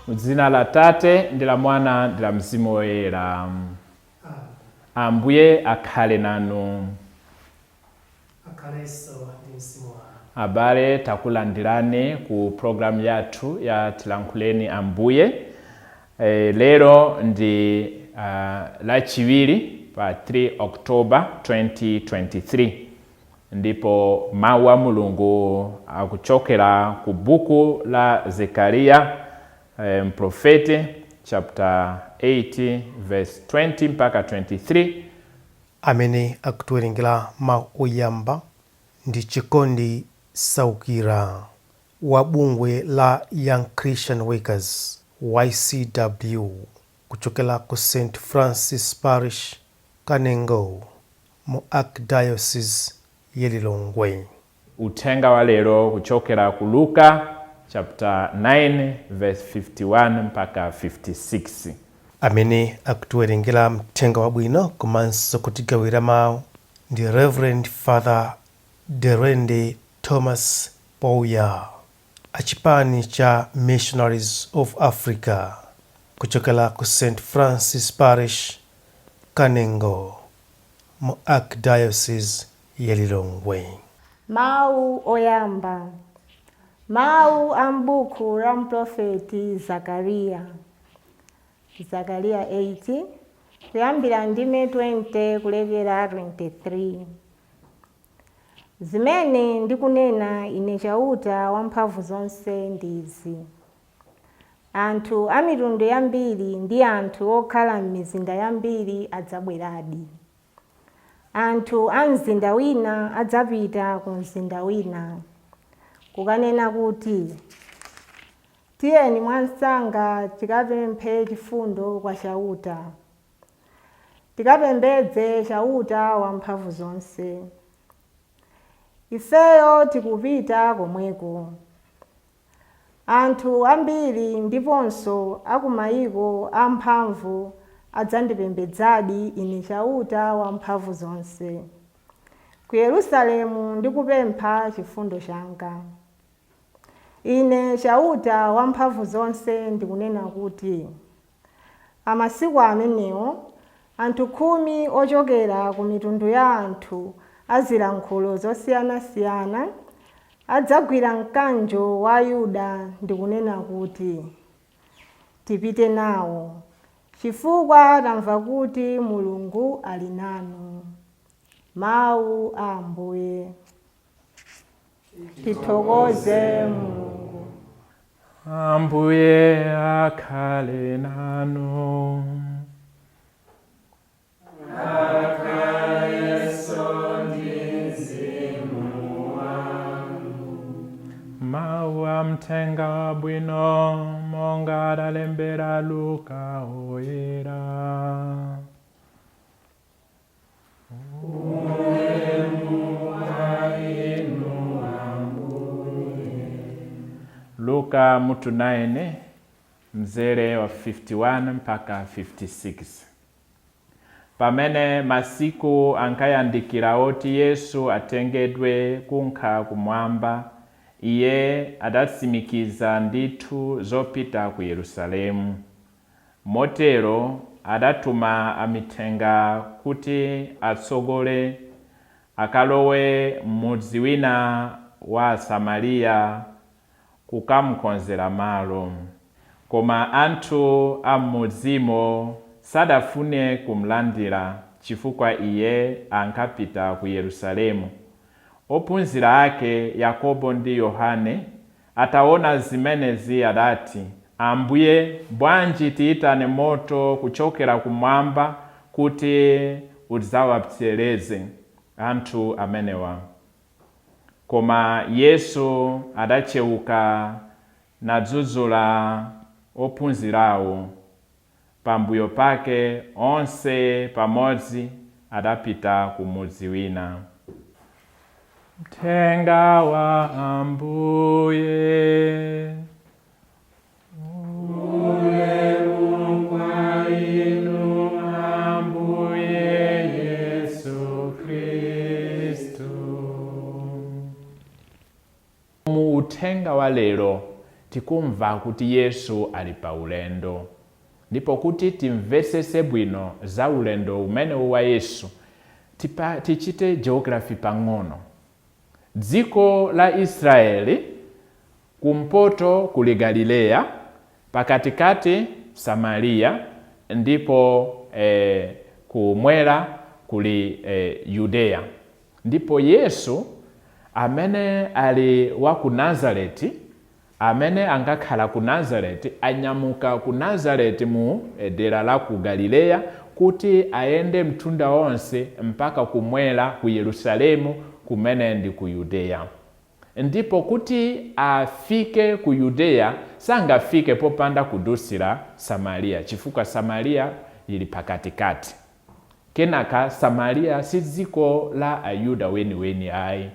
M'dzina la Tate ndi la Mwana ndi la Mzimu Woyera. Ambuye akhale nanu. Akhalenso ndi mzimu wanu. Abale, takulandirani ku programu yathu ya Tilankhuleni Ambuye. Lero ndi Lachiwiri pa 3 October 2023, ndipo mawu a Mulungu akuchokera ku buku la Zekariya mprofeti, chapter 8 verse 20 mpaka 23. Amene akutiwerengera mawu oyamba ndi Chikondi Saukira wa bungwe la Young Christian Workers, YCW, kuchokera ku St Francis Parish, Kanengo, mu Archdiocese ya Lilongwe. Uthenga wa lero kuchokera ku Luka chapter 9 verse 51 mpaka 56. Amene akutiwerengera mthenga wabwino komanso kutigawira mawu ndi Reverend Father Derende Thomas Pouya, achipani cha Missionaries of Africa, kuchokera ku St Francis Parish, Kanengo, mu Archdiocese ya Lilongwe. Mawu oyamba. Mawu a m'buku la mprofeti Zakariya. Zakariya 8, kuyambira ndime 20 kulekera 23. Zimene ndikunena ine Chauta Wamphamvu zonse ndi izi: Anthu a mitundu yambiri ndi anthu okhala m'mizinda yambiri adzabweradi. Anthu a mzinda wina adzapita ku mzinda wina kukanena kuti, 'Tiyeni mwansanga tikapemphe chifundo kwa Chauta, tikapembedze Chauta Wamphamvu zonse. Ifeyo tikupita komweko.' Anthu ambiri ndiponso akumayiko amphamvu adzandipembedzadi ine Chauta Wamphamvu zonse ku Yerusalemu ndikupempha chifundo changa. Ine Chauta Wamphamvu zonse ndikunena kuti amasiku amenewo anthu 10 ochokera ku mitundu ya anthu azilankhulo zosiyanasiyana adzagwira mkanjo wa Yuda ndikunena kuti, 'Tipite nawo, chifukwa tamva kuti Mulungu ali nanu.' Mawu a Ambuye. Tithokoze Mulungu. Ambuye akhale nanu. Mawu a mthenga wabwino monga adalembera Luka Oyera. Ulemu kwa inu Ambuye. Luka mutu 9, mzere wa 51 mpaka 56. Pamene masiku ankayandikira oti Yesu atengedwe kunka kumwamba, Iye adatsimikiza ndithu zopita ku Yerusalemu. Motero adatuma amithenga kuti atsogole, akalowe m'mudzi wina wa Asamariya kukamukonzera malo. Koma anthu a m'mudzimo sadafune kumlandira, chifukwa Iye ankapita ku Yerusalemu. Ophunzira ake, Yakobo ndi Yohane, ataona zimenezi adati, Ambuye, bwanji tiitane moto kuchokera kumwamba kuti udzawapsereze anthu amenewa? Koma Yesu adacheuka nadzudzula ophunzirawo. Pambuyo pake onse pamodzi adapita ku mudzi wina. Mthenga wa Ambuye. Ulemu kwa inu Ambuye Yesu Khristu. Mu uthenga wa lero Tikumva kuti Yesu ali pa ulendo, ndipo kuti timvetsetse bwino za ulendo umenewu wa Yesu, tichite geography pang'ono. Dziko la Israeli, kumpoto kuli Galileya, pakatikati Samariya, ndipo kumwera kuli Yudeya. Ndipo Yesu amene ali wa ku Nazareti, amene angakhala ku Nazareti, anyamuka ku Nazareti mu dera la ku Galileya kuti ayende mtunda wonse mpaka kumwera ku Yerusalemu, kumene ndi ku Yudeya. Ndipo kuti afike ku Yudeya, sangafike popanda kudusira Samariya, chifukwa Samariya ili pakatikati. Kenaka Samariya si dziko la Ayuda weniweni ayi,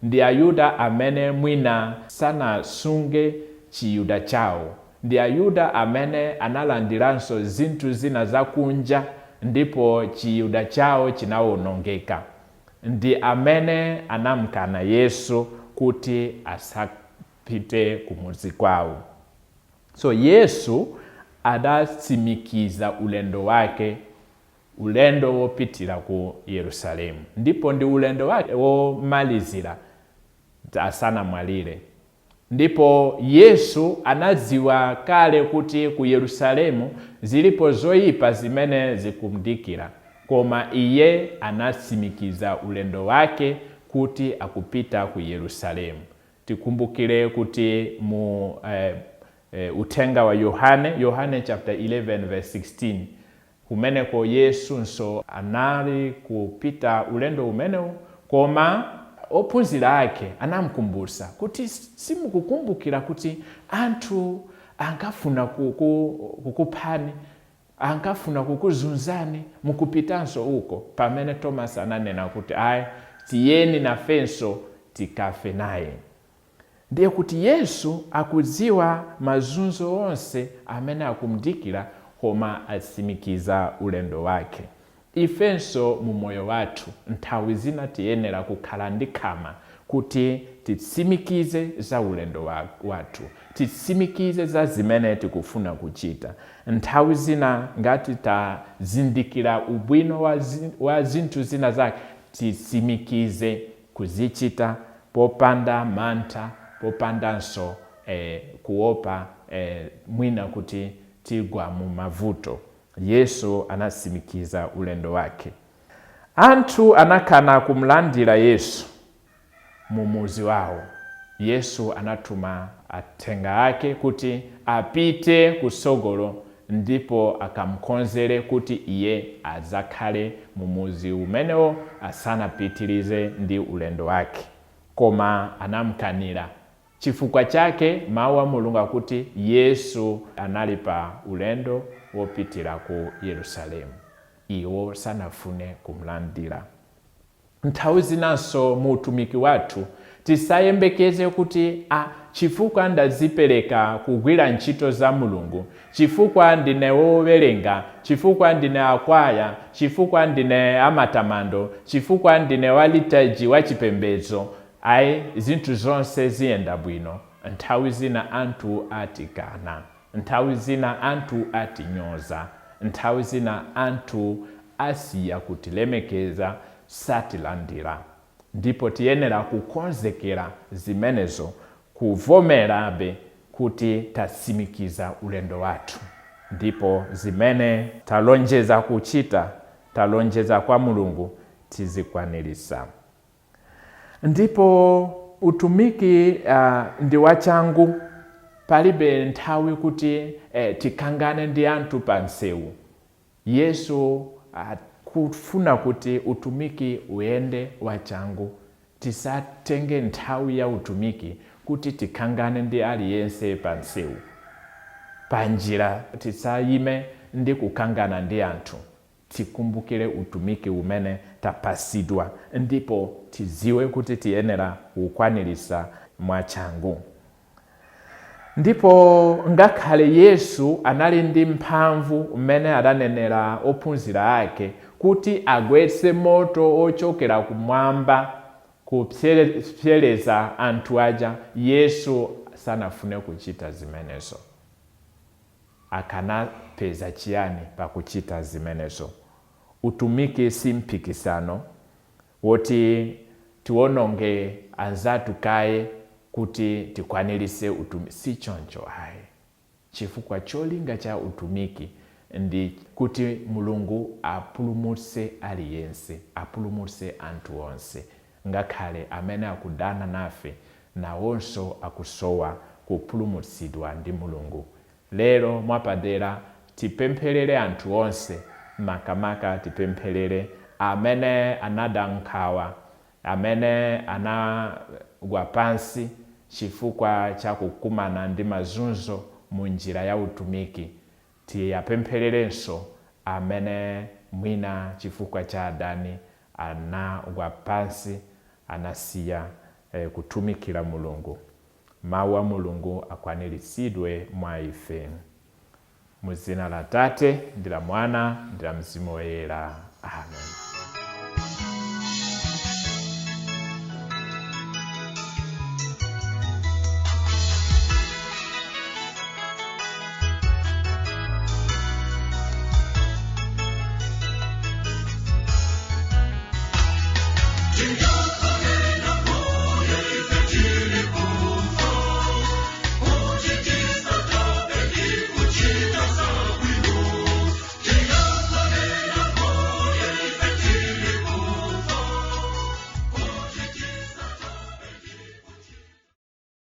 ndi Ayuda amene mwina sanasunge Chiyuda chawo, ndi Ayuda amene analandiranso zinthu zina zakunja ndipo Chiyuda chawo chinawonongeka, ndi amene anamkana Yesu kuti asapite kumudzi kwawo. So Yesu adatsimikiza ulendo wake, ulendo wopitira ku Yerusalemu, ndipo ndi ulendo wake womalizira asanamwalire. Ndipo Yesu anadziwa kale kuti ku Yerusalemu zilipo zoyipa zimene zikumdikira, koma iye anatsimikiza ulendo wake kuti akupita ku Yerusalemu. Tikumbukire kuti mu uthenga wa Yohane, Yohane chapter 11 verse 16, kumeneko Yesunso anali kupita ulendo umenewu, koma ophunzira ake anamkumbutsa kuti, "Simukukumbukira kuti anthu ankafuna kukuphani, ankafuna kukuzunzani, mukupitanso uko?" Pamene Thomas ananena kuti, "Ayi, tiyeni nafenso tikafe naye." Ndiye kuti Yesu akudziwa mazunzo onse amene akumdikira, koma atsimikiza ulendo wake. Ifenso mu moyo wathu nthawi zina tiyenera kukhala ndi khama kuti titsimikize za ulendo wathu, titsimikize za zimene tikufuna kuchita. Nthawi zina ngati tazindikira ubwino wa zinthu zina zake, titsimikize kuzichita popanda mantha, popandanso kuopa mwina kuti tigwa mu mavuto. Yesu anatsimikiza ulendo wake. Anthu anakana kumlandira Yesu mu muzi wawo. Yesu anatuma athenga ake kuti apite kusogolo ndipo akamkonzere kuti iye adzakhale mu muzi umenewo asanapitirize ndi ulendo wake, koma anamkanira. Chifukwa chake mawu a Mulungu akuti Yesu anali pa ulendo wopitira ku Yerusalemu, iwo sanafune kumlandira. Nthawi zinanso mu utumiki wathu tisayembekeze kuti chifukwa ndazipereka kugwira ntchito za Mulungu, chifukwa ndine wowerenga, chifukwa ndine akwaya, chifukwa ndine amatamando, chifukwa ndine wa liturgy, wa chipembedzo, ayi, zinthu zonse ziyenda bwino. Nthawi zina anthu atikana, nthawi zina anthu atinyoza, nthawi zina anthu asiya kutilemekeza, satilandira, ndipo tiyenera kukonzekera zimenezo, kuvomerabe kuti tatsimikiza ulendo wathu, ndipo zimene talonjeza kuchita, talonjeza kwa Mulungu, tizikwanirisa. Ndipo utumiki ndi wachangu. Palibe nthawi kuti tikangane ndi anthu pa msewu. Yesu akufuna kuti utumiki uyende wachangu. Tisatenge nthawi ya utumiki kuti tikangane ndi aliyense pa msewu, pa njira. Tisayime ndi kukangana ndi anthu. Tikumbukire utumiki umene tapasidwa ndipo tidziwe kuti tiyenera kukwanirisa mwachangu. Ndipo ngakhale Yesu anali ndi mphamvu mmene adanenera ophunzira ake kuti agwetse moto ochokera kumwamba kupsereza anthu aja, Yesu Sanafune kuchita zimenezo. Akanapeza chiyani pakuchita zimenezo? Utumiki si mpikisano woti tiwononge anzathu kaye kuti tikwanirise utumiki. Si choncho ayi, chifukwa cholinga cha utumiki ndi kuti Mulungu apulumutse aliyense, apulumutse anthu onse, ngakhale amene akudana nafe, nawonso akusowa kupulumutsidwa ndi Mulungu. Lero mwapadera tipempherere anthu onse, makamaka tipempherere amene anada nkhawa, amene anagwa pansi chifukwa cha kukumana ndi mazunzo mu njira ya utumiki. Tiyapemphererenso amene mwina chifukwa cha adani anagwa pansi, anasiya kutumikira Mulungu. Mawu a Mulungu akwaniritsidwe mwa ife. Mu dzina la Tate ndi la Mwana ndi la Mzimu Woyera, amen.